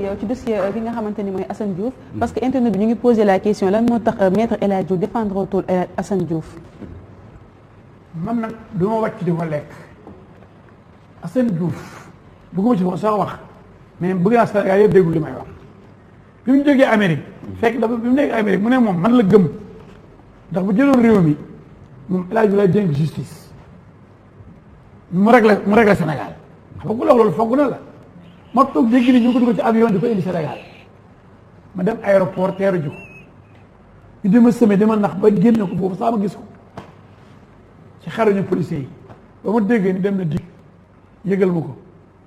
yow ci dossier bi nga xamante ni mooy Assane Diouf parce que internet bi ñu ngi posé la question lan moo tax maître El Hadji Diouf défendre tul Assane Diouf. man nag du ma wàcc di ko lekk Assane Diouf bëgguma ci sax wax mais bëgg naa Sénégal yëpp déglu li may wax bi mu jógee Amérique fekk dafa bi mu nekk Amérique mu ne moom man la gëm ndax bu jëloon réew mi moom El Hadji Diouf lay dénk justice mu réglé Sénégal xam nga ku la wax loolu foog na la. ma toog dégg ni ñu ngi ko dugal ci avion di ko indi Sénégal ma dem aéroport teeru ji ko ñu dema semé dama nax ba génne ko foofu saa ma gis ko ci xaruñu policiers yi ba ma déggee ni dem na dig yëgal ma ko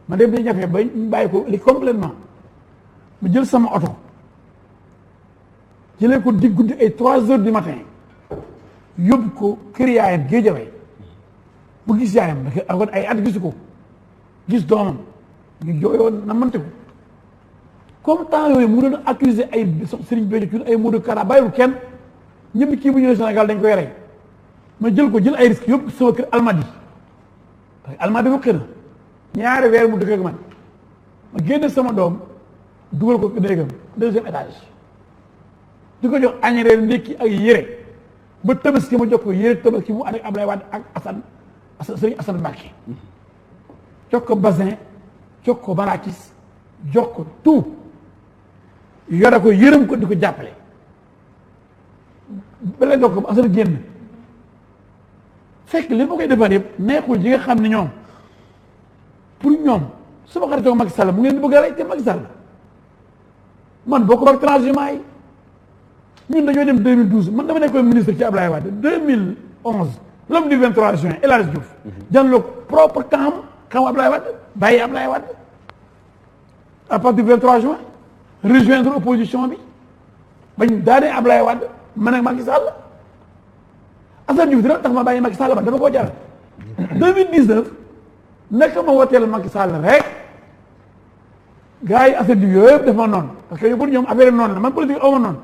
ma dem di ñafe ba ñu bàyyi ko li complètement ma jël sama oto jëlee ko dig guddi ay 3 heures du matin yóbbu ko kër yaayam Géejawaay bu gis yaayam da ay at gisu ko gis doomam ñu jooyoon na mante ko comme temps yooyu mu doon accuser ay Serigne Béthio Thioune ay Modou Kara bàyyiwul kenn ñëpp kii bu ñëwee Sénégal dañ koy rey ma jël ko jël ay risques yëpp sama kër Almadi parce que Almadi mu xëy na ñaari weer mu dëkk ak man ma génne sama doom dugal ko néegam 2e étage di ko jox añ reer ndékki ak yére ba Tabaski ma jox ko yére Tabaski mu ànd ak Abdoulaye Wade ak Serigne Assane Mbacké jox ko basin jox ko barakis jox ko tout yore ko yërëm ko di ko jàppale bala jox ko ba Assane génn fekk li ma koy defar yëpp neexul ji nga xam ne ñoom pour ñoom su ma xaritoo Macky Sall mu ngeen di bëgg a rey te Macky Sall man boo ko ak transhumant yi ñun dañoo dem 2012 man dama nekkoon ministre ci Abdoulaye Wade 2011 l'homme du 23 juin El Hadji Diouf jànloog propre camp Abdoulaye Wade bàyyi Abdoulaye Wade à partir du 23 juin rejoindre opposition bi bañ daanee Abdoulaye Wade man ak Macky Sall Assane Diouf dina tax ma bàyyi Macky Sall ba dafa koo jar 2019 nekk ma woteel Macky Sall rek gars yi Assane Diouf yëpp def ma noonu parce que pour ñoom affaire noonu la man politique aw ma noonu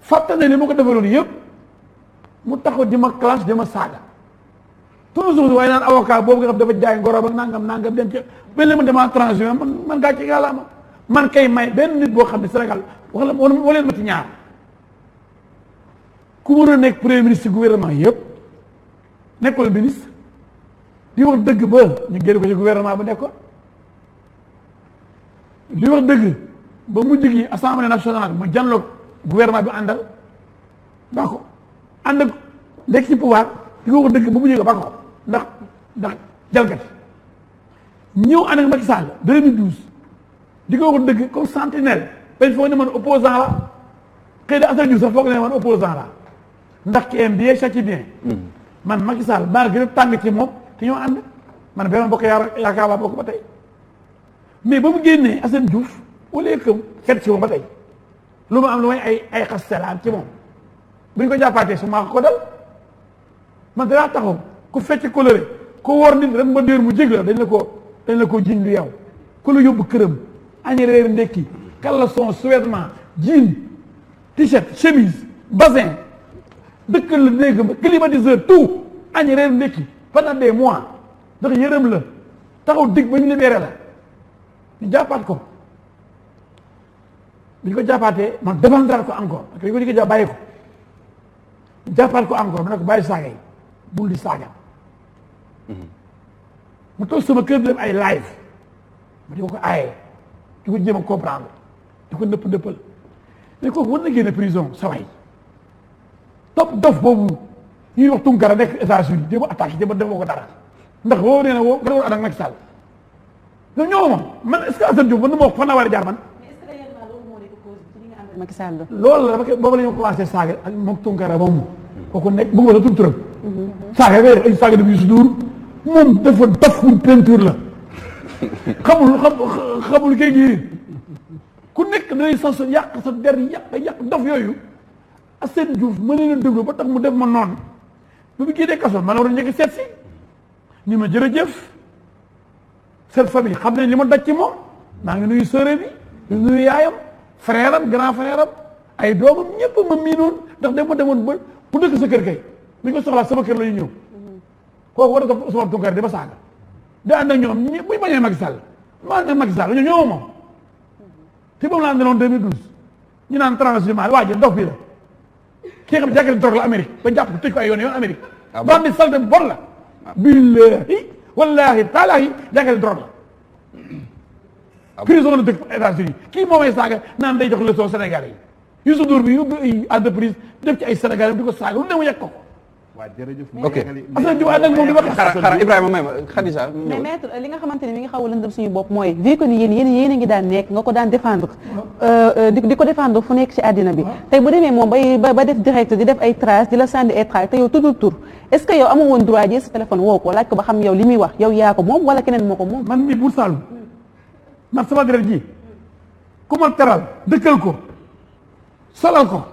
fàtte ne li ma ko defaloon yëpp mu taxaw di ma clash di ma saaga toujours waaye naan avocat boobu nga xam dafa jaay ngoro ba nangam dem ci benn li ma demaa transhumé man gaa ci yàlla man kay may benn nit boo xam ne Sénégal wax la waleen ma ci ñaar ku mën a nekk premier ministre gouvernement yëpp nekkul ministre di wax dëgg ba ñu génn ko ci gouvernement ba nekkoon di wax dëgg ba mujj gi assemblée nationale mu janloog gouvernement bi àndal ba ko ànd ak nekk ci pouvoir di ko wax dëgg ba mujj gi ba ko ndax jalgati ñëw ànd ak Macky Sall 2012 di ko wax dëgg comme sentinelle bañ foog ne man opposant la xëy na Assane Diouf sax foog ne man opposant la ndax ki aime bien châtie bien man Macky Sall maa gën a tàng ci moom te ñoo ànd man benn bokk yaakaar baa bokk ba tey mais ba mu génnee Assane Diouf au lieu que xet ci moom ba tey lu ma am lu may ay xastelaam ci moom bu ñu ko jàppaatee su maa ko dal man danaa taxaw ku fecc coloré ku wor nit ren ba déer mu jég la dañ la ko jiñ lu yow ku la yóbbu këram añ reer ndekki caleçon sous-vêtement jean t-shirt chemise bassin dëkkal la néeg ba climatiseur tout añ reer ndekki pendant des mois ndax yërëm la taxaw dig ba ñu libéré la ñu jàppaat ko bi ñu ko jàppaatee man défendre ko encore parce que ñu ko jàpp bàyyi ko jàppaat ko encore ma ne ko bàyyi saaga yi bul di saaga mu toog sama kër dem ay live ma di ko aaye di ko jéem a comprendre di ko nëppal mais kooku war na génne prison sa way topp dof boobu ñuy wax Tunkara nekk États-Unis jéem a attaqué jéem a defoo ko dara ndax woo nee na woo nga war a ànd ak Macky Sall ñoom ñoo moom man est-ce que Assane Diouf man na ma wax fan la war a jaar man Macky Sall loolu la boobu la ñu commencé saaga ak moom Tunkara moomu kooku nekk bëgg la turam saaga ngay def ay saaga def yu si duur moom dafa daful peinture la xamul kay gi ku nekk day sa yàq sa der yàq daf yooyu Assane Diouf ma leen a déglu ba tax mu def ma noonu ba mu génnee kaso ma la war a njëkk seet si ni ma jërëjëf cette famille xam nañ li ma daj ci moom maa ngi nuyu sœur bi di nuyu yaayam frère am grand frère am ay doomam ñëpp ma miinoon ndax dama demoon ba bu dëkk sa kër kay bi ñu ko soxlaa sama kër la ñu ñëw kooku war na ko Ousmane Tounkara di ma saaga da ànd ak ñoom ñi buy bañee Macky Sall maa ne Macky Sall ñoo moom te boobu laa neloon 2012 ñu naan transhumance waa ji ndox bi la kii xam ne jàkkale drogue la Amérique ba jàpp ko tëj ko ay yoon Amérique ba ni salte bon la billahi wallahi taalahi jàkkale drogue la prison la dëkk États-Unis kii moomay saaga naan day jox leçon Sénégalais yi Youssou Ndour bi yóbbu ay entreprise def ci ay Sénégalais di ko saaga lu ne mu yegg ko waaw jërëjëf. ok Assane Diouf ànd ak moom di wax. xaaral Ibrahima may ma Khadija. mais maître li nga xamante ni mi ngi xaw a lëndëm suñu bopp mooy vu que ni yéen a ngi daan nekk nga ko daan défendre di ko défendre fu nekk ci àddina bi tey bu demee moom ba def direct di def ay traces di la sànni ay traces te yow tuddul tur est ce que yow amoo woon droit jël sa téléphone woo ko laaj ko ba xam yow li muy wax yow yaa ko moom wala keneen moo ko moom. man mii Buur Saalum man sama deret ji ku ma teral dëkkal ko solal ko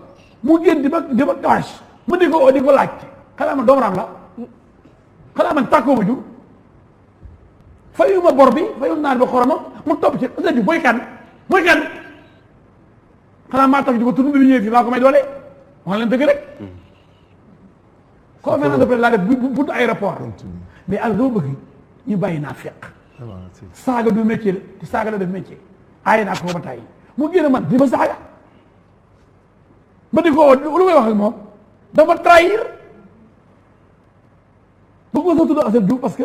mu génn di ma cash mu di ko laaj xanaa man doomu raam la xanaa man tàkkoo ma jur fayu ma bor bi fayu naan ba xoroma mu topp ci Assane Diouf mooy kan xanaa maa tax di ko tudd bi ñëwee fii maa ko may doole wax leen dëgg rek conférence de presse laa def bu aéroport mais al doo bëgg ñu bàyyi naa feq saaga du métier te saaga la def métier aaye naa ko ba tàyyi mu génn man di ma saaga ba di ko lu may wax ak moom dafa trahir bëgg ma soo tudd Assane Diouf parce que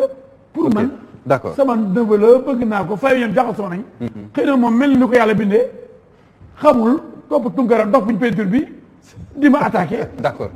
pour man d'accord sama neveu la bëgg naa ko fay ñoom jaxasoo nañ xëy na moom mel ni ko yàlla bindee xamul topp Tounkara dox buñ peinture bi di ma attaqué d'accord